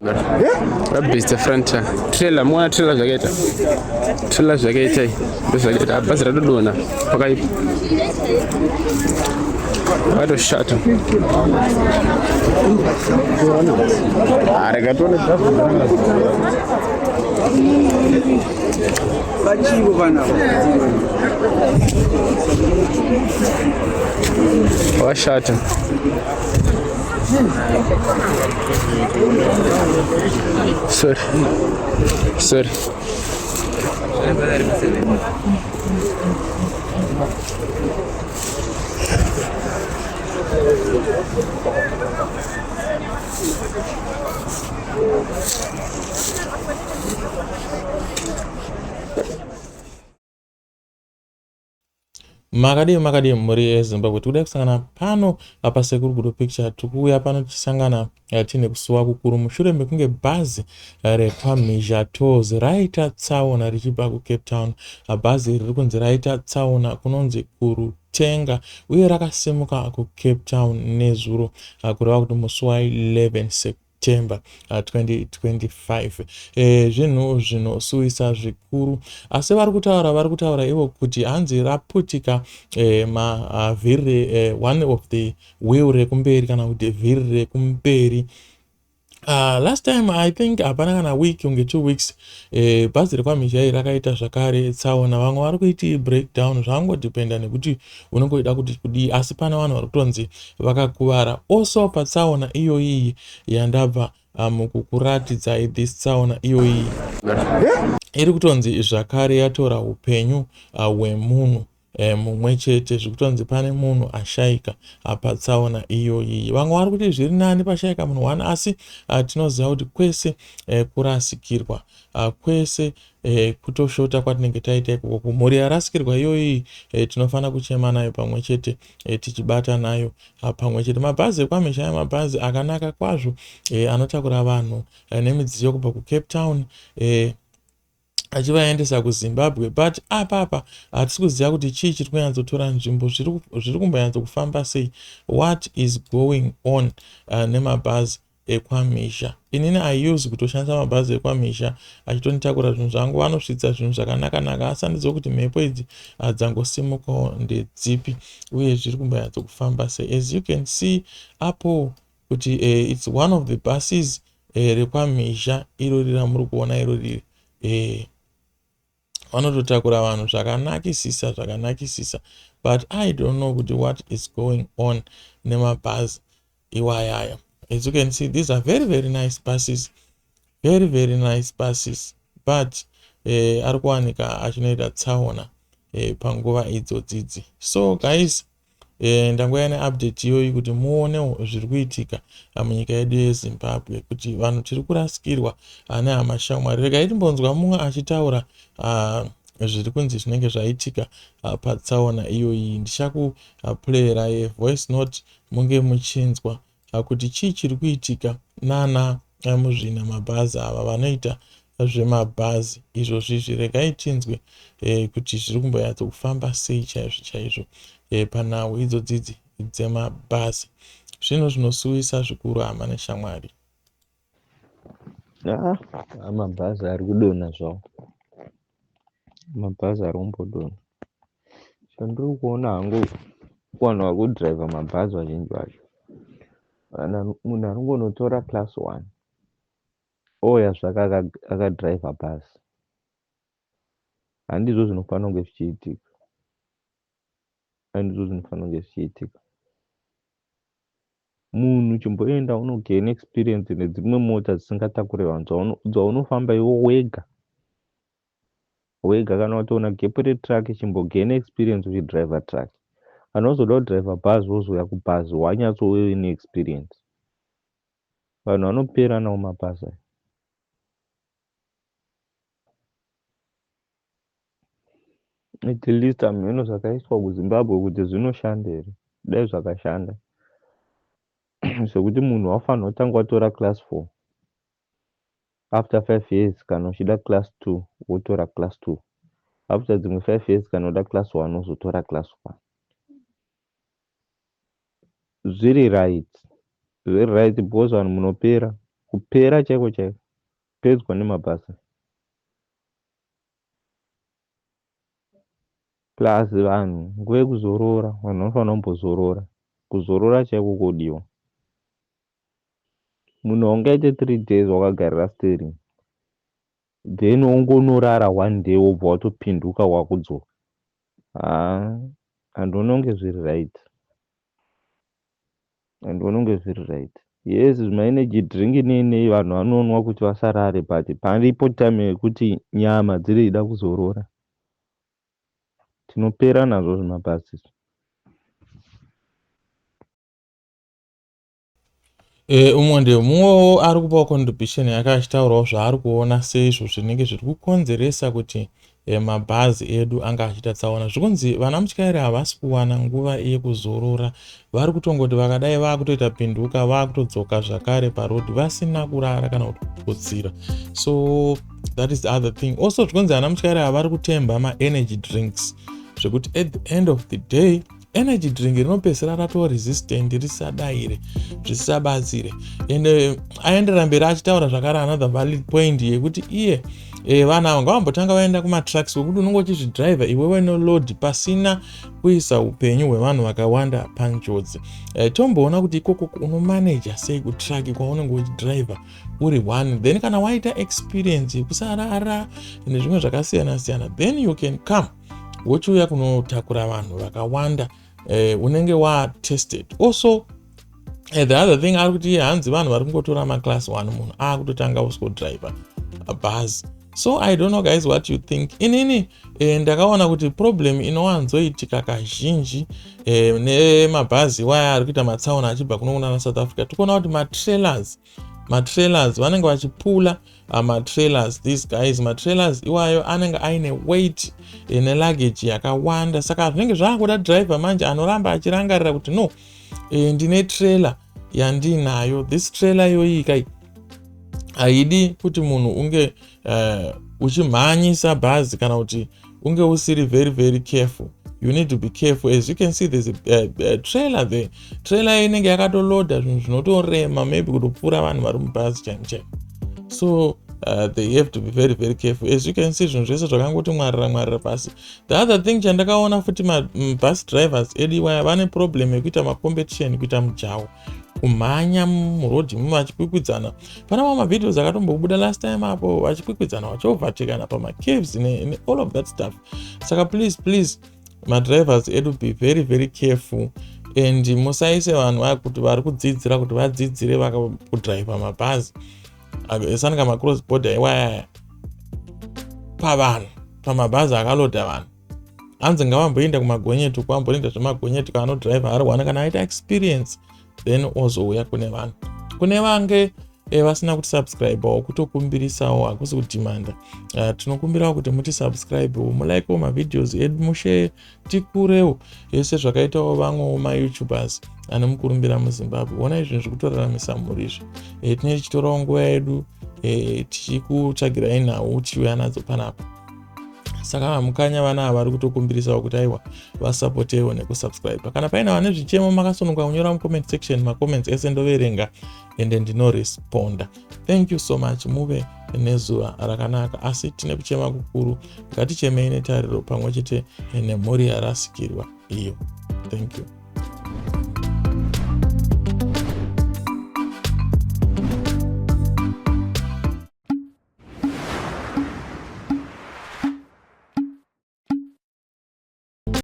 Rabhista front trailer, muona trailer zvakaita, trailer zvakaita, ndozvakaita bhazi ratodonha pakaipa, pakatoshata. Rega tione. Pachivo vana. Washata. Sorry, sorry. Makadii, makadii mhuri yeZimbabwe? Tikuda kusangana pano paSekuru Gudo Picture. Tikuuya pano tichisangana tiine kusuwa kukuru mushure mekunge bhazi rekwaMhizha Tours raita tsaona richibva kuCape Town. Bhazi riri kunzi raita tsaona kunonzi kuRutenga uye rakasimuka kuCape Town nezuro, kureva kuti musi wa11 September 2025. Zvinhu zvinosuwisa zvikuru, asi vari kutaura ivo kuti hanzi raputika mavhiri, one of the wheel rekumberi kana kuti vhiri rekumberi. Last time, I think hapana kana week kunge 2 weeks, bhazi rekwaMhizha iri rakaita zvakare tsaona. Vamwe vari kuiti breakdown, zvangodhipenda nekuti unongoida kuti kudii, asi pane vanhu vari kutonzi vakakuvara also patsaona iyoyi yandabva mukukuratidzai. This tsaona iyoyi iri kutonzi zvakare yatora upenyu hwemunhu mumwe chete. Zviri kutonzi pane munhu ashayika patsaona iyoyi. Vamwe vari kuti zviri nani pashayika munhu one, asi tinoziva kuti kwese kurasikirwa, kwese kutoshota kwatinenge taita ikoko. Kumhuri yarasikirwa iyoyi, tinofanira kuchema nayo pamwe chete, tichibata nayo pamwe chete. Mabhazi ekwaMhizha aya mabhazi akanaka kwazvo, anotakura vanhu nemidziyo kubva kuCape Town achivaendesa kuZimbabwe, but apapa hatisi kuziva kuti chii chiri kunyatsotora nzvimbo, zviri kumbonyatsokufamba sei, what is going on nemabhazi ekwaMhizha. Inini I use kutoshandisa mabhazi ekwaMhizha achitonditakura zvinhu zvangu. Vanosvitsa zvinhu zvakanaka-naka, asi handiziva kuti mhepo idzi dzangosimukawo ndedzipi uye zviri kumbonyatsokufamba sei. As you can see apo kuti it's one of the buses rekwaMhizha irori ramuri kuona iro riri. Vanototakura vanhu zvakanakisisa, zvakanakisisa, but I don't know kuti what is going on nemabhazi iwayaya. As you can see, these are very, very nice buses, very, very nice buses, but ari kuwanika achinoita tsaona panguva idzodzidzi. So guys, ndangoya neupdate iyoyi kuti muonewo zviri kuitika munyika yedu yeZimbabwe, kuti vanhu tiri kurasikirwa nehama, shamwari. Regai timbonzwa mumwe achitaura zviri kunzi zvinenge zvaitika patsaona iyoyi. Ndichakuplayirai voice note munge muchinzwa kuti chii chiri kuitika nana muzvina mabhazi ava vanoita zvemabhazi izvozvizvi. Regai tinzwe kuti zviri kumbonyatsokufamba sei chaizvo chaizvo panhau idzodzidzi dzemabhazi. Zvinhu zvinosuwisa zvikuru, hama neshamwari. Ah, mabhazi ari kudonha zvawo, mabhazi ari kumbodonha. Chandiri kuona hangu, vanhu vari kudhiraivha mabhazi vazhinji vacho, munhu ari kungonotora class one ouya zvake akadhiraivha bhazi. Handizvo zvinofanira kunge zvichiitika, handizvo zvinofanira kunge zvichiitika. Munhu chimboenda unogain experience nedzimwe mota dzisingatakuri vanhu, dzaunofamba iwe wega wega. Kana watoona gap retruck, chimbogain experience uchidhiraivha truck. Kana uzoda kudhiraivha bhazi, wozouya kubhazi wanyatsove neexperience. Vanhu vanopera nawo mabhazi aya. At least hameno zvakaiswa kuZimbabwe kuti zvinoshanda here. Dai zvakashanda zvekuti munhu wafanira kutanga watora class four, after 5 years kana uchida class two wotora class two, after dzimwe 5 years kana uda class one wozotora class one. Zviri right, zviri right, because vanhu munopera. Kupera chaiko chaiko. Kupedzwa nemabhazi. Plus vanhu nguva yekuzorora vanhu vanofanira kumbozorora. Kuzorora chaiko kodiwa. Munhu haungaite 3 days wakagarira steering. Then wongonorara one day wobva watopinduka wakudzoka. Haa handioni kunge zviri right. Handioni kunge zviri right. Yes zvimaenergy drink nei nei vanhu vanonwa kuti vasarare but paripo time yekuti nyama dzirida kuzorora. Tinopera nazvo zvimabhazi izvi. Umwe ndemumwewo ari kupawo contribution yake achitaurawo zvaari kuona seizvo zvinenge zviri kukonzeresa kuti mabhazi edu anga achiita tsaona. Zvikunzi vana mutyairi havasi kuwana nguva yekuzorora, vari kutongoti vakadai vakutoita pinduka vakutodzoka zvakare parodhi vasina kurara kana kuti kukotsira. So that is the other thing. Also zvikunzi vana mutyairi ava vari kutemba maenergy drinks, zvekuti at the end of the day energy drink rinopedzisira ratova resistant, risadaire, zvisisabatsire. And aenderera mberi achitaura zvakare another valid point yekuti iye vanhu ava ngavambotanga vaenda kumatrucks, wekuti unonge uchizvidriver iwewe noload pasina kuisa upenyu hwevanhu vakawanda panjodzi. Tomboona kuti ikoko unomaneja sei kutruck kwaunenge uchidriver uri one. Then kana waita experience yekusarara nezvimwe zvakasiyana siyana, then you can come wochiuya kunotakura vanhu vakawanda, unenge watested. Also the other thing ari kuti hanzi vanhu vari kungotora maclass 1, munhu akutotanga uskodriver bhazi. So I don't know guys what you think. Inini ndakaona kuti problem inowanzoitika kazhinji nemabhazi waya ari kuita matsaona achibva kuno kunana South Africa, tikuona kuti matrailers vanenge vachipula matrailers. These guys, matrailers iwayo anenge aine weight neluggage yakawanda, saka zvinenge zvaakuda driver manje anoramba achirangarira kuti no, ndine trailer yandinayo. This trailer iyoyi kai haidi kuti munhu unge uchimhanyisa bhazi kana kuti unge usiri very very careful. You need to be careful. As you can see, there's a trailer there. Trailer inenge yakatoloada zvinhu zvinotorema, maybe kutopfuura vanhu vari mubhazi chaimo chaimo. So they have to be very very careful. As you can see, zvinhu zvese zvakangoti mwarira mwarira pasi. The other thing chandakaona futi, mabus drivers edu iwaya vane problem yekuita macompetition, kuita mujaho, kumhanya murodhi mumo vachikwikwidzana. Pana mamwe mavideos akatombobuda last time apo vachikwikwidzana, vachiovertakana pamacaves neall of that stuff. Saka please please, madrivers edu, be very very careful and musaise vanhu vakuti vari kudzidzira kuti vadzidzire kudhraivha mabhazi esanika macross border iwayaya pavanhu, pamabhazi akalodha vanhu. Hanzi ngavamboenda kumagonyeti, kwambonoita zvemagonyeti kaanodhiraivha ari one. Kana aita experience, then ozouya kune vanhu. Kune vange vasina kutisubscribewo, kutokumbirisawo, hakusi kudhimanda. Tinokumbirawo kuti mutisubscribewo, mulikewo mavideos edu, mushare, tikurewo yese zvakaitawo vamwewo mayoutubers ane mukurumbira muZimbabwe. Onai zvinhu zviri kutoraramisa mhuri izvi. Tinenge tichitorawo nguva yedu tichikutsvagirai nhau, tichiuya nadzo panapa. Saka mukanya vana ava vari kutokumbirisawo kuti aiwa, vasapotewo nekusubscribe. Kana paine vane zvichemo, makasununguka kunyora mucomment section. Macomments ese ndoverenga ende ndinoresponda. Thank you so much, muve nezuva rakanaka. Asi tine kuchema kukuru, ngatichemei netariro pamwe chete nemhuri yarasikirwa iyo. Thank you.